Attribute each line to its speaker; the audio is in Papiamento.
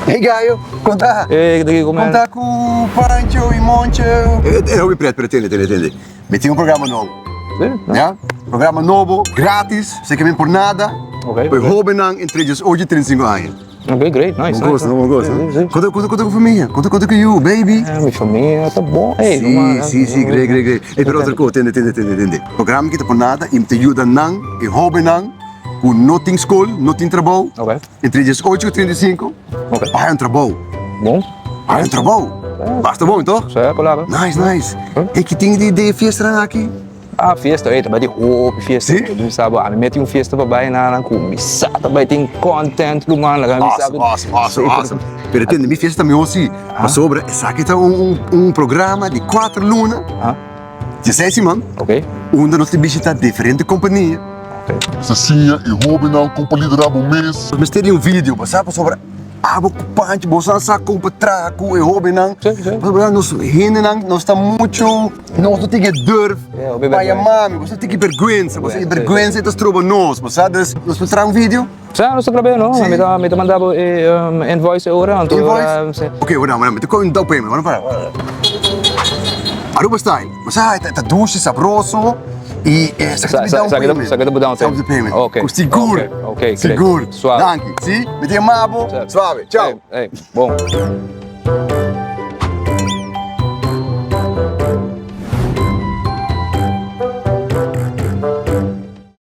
Speaker 1: Hey Gayo, kon ta?
Speaker 2: Hey, ta kiko man?
Speaker 1: Kon ta ku Pancho i Moncho? E hopi pret, pero tende, tende, tende. Mi tin un programa nobo.
Speaker 2: Sí?
Speaker 1: Ya? Programa nobo, gratis, sin ke min por nada.
Speaker 2: Ok.
Speaker 1: Pa e hobennan entre diesocho i 35 aña.
Speaker 2: Ok, great, nice,
Speaker 1: Bon
Speaker 2: nice.
Speaker 1: kos, no? Bon kos,
Speaker 2: Sí,
Speaker 1: no?
Speaker 2: sí.
Speaker 1: Kon ta, kon ta, kon ta ku famia? Kon ta, kon ta ku yu, baby?
Speaker 2: Eh, mi famia ta bon, ey,
Speaker 1: Sí,
Speaker 2: ruman.
Speaker 1: sí, sí, great, great, great. Ey, pero otro kos, tende, tende, tende, tende. Programa aki ta por nada i mi ta yuda nan, e hobennan, ku no tin skol, no tin trabou.
Speaker 2: Ok.
Speaker 1: Entre 18 i 35,
Speaker 2: Ok.
Speaker 1: pa haña un trabou.
Speaker 2: Bon.
Speaker 1: Haña un trabou. Basta bon, toch?
Speaker 2: Sí, palabra.
Speaker 1: Nice, nice. Ey, ki tin di di fiestanan aki?
Speaker 2: Ah, fiesta, ey, ta bai tin hopi fiesta.
Speaker 1: Sí?
Speaker 2: Mi sa bo, ami meti un fiesta pa bai na ku mi sa ta bai tin content ruman, laga mi sa.
Speaker 1: Awesome, awesome, awesome, awesome. Pero tende, mi fiesta ta mihó si, pasobra esaki ta un, un, un programa di kuater luna.
Speaker 2: Ah.
Speaker 1: Dieseis siman.
Speaker 2: Ok.
Speaker 1: Unda nos ta bishita diferente kompania.
Speaker 2: Ok.
Speaker 3: Se siña e hóbennan kon pa liderá bo mes.
Speaker 1: Nos mester di un video pa sa pasobra abo ku Pancho boso a sa kon pa traha ku e hóbennan.
Speaker 2: Sí, sí.
Speaker 1: Pasobra nos hendenan nos ta muchu nos no tin e durf pa yama mi, boso tin ki bergwensa, boso e bergwensa ta stroba nos, bo sa. Dus nos por traha un video.
Speaker 2: Sa, nos ta grab'é no.
Speaker 1: Sí.
Speaker 2: Mi ta, mi ta manda bo e invoice e ora, anto
Speaker 1: Invoice?
Speaker 2: sí.
Speaker 1: Ok, wena, wena, mi ta kohe un down payment, wena para. Aruba style, bo sa, e ta dushi, sabroso i e sa ta mi down payment.
Speaker 2: Sa ta bo down payment.
Speaker 1: Sa payment.
Speaker 2: Ok.
Speaker 1: Ku sigur.
Speaker 2: Ok, ok, great.
Speaker 1: Sigur.
Speaker 2: Suave.
Speaker 1: Danki, si? Mi ta yama bo.
Speaker 2: Sa.
Speaker 1: Suave, chao.
Speaker 2: Ey, ey, bon.